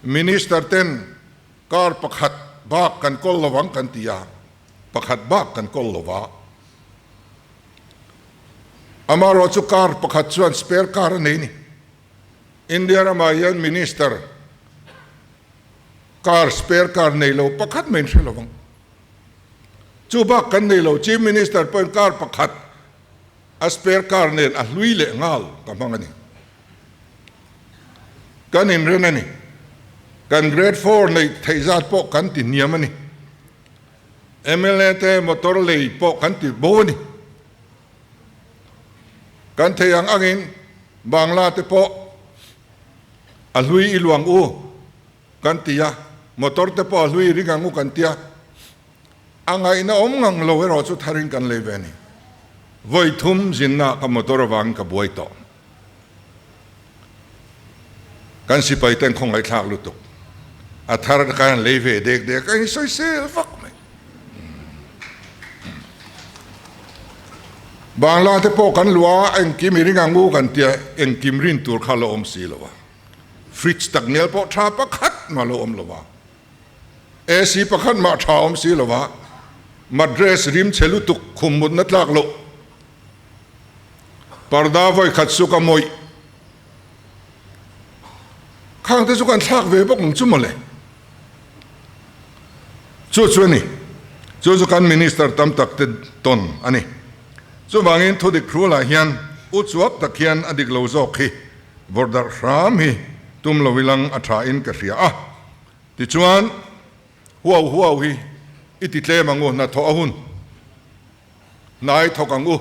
Minister ten car pakhat bak kan kawl lovang kan ti a, pakhat bak kan kawl lova. Amaherawh chu car pakhat chuan spare car a nei ni. India ramah hian Minister car spare car nei lo pakhat mai in hre lovang. Chu bak kan nei lo, Chief Minister pawhin car pakhat a spare car nen a hlui leh nghal ka hmang a ni. Kan inren a ni. Kan grade four neih theih zat pawh kan ti hniam a ni. Mla te motor lei pawh kan ti bo a ni. Kan thei ang angin Bangla te pawh a hlui i luang u kan ti a, motor te pawh a hlui i ring ang u kan ti a. A ngaihna awm ngang lo erawh chu tharin kan lei ve a ni. Vawi thum zinna ka motor avangin ka buai tawh. Kan sipai ten khawngaihthlak lutuk. A thar khan an lei ve dek dek a, in sawisel vak mai. Bangla te pawh kan luah a, engkim i ring ang u kan tia, engkim rin tur kha a lo awm si lo a. Fridge tak nel pawh tha pakhat mah a lo awm lo a. AC pakhat mah tha awm si lo a, mattress rim chhe lutuk khum mutna tlak loh. Parda vawi khat chu ka mawih. Khang te chu kan thlak ve bawk ang chu mawle. Chu chu a ni. Chu chu kan minister tam tak te tawn a ni. Chuvangin thudik hrualah hian u chuap tak hian a dik lo zawk hi vawrh darh hram hi tum lo ilang a tha in ka hria a. Tichuan huau huau hi i ti tlem ang u, hnathawh a hun. Hnai thawk ang u.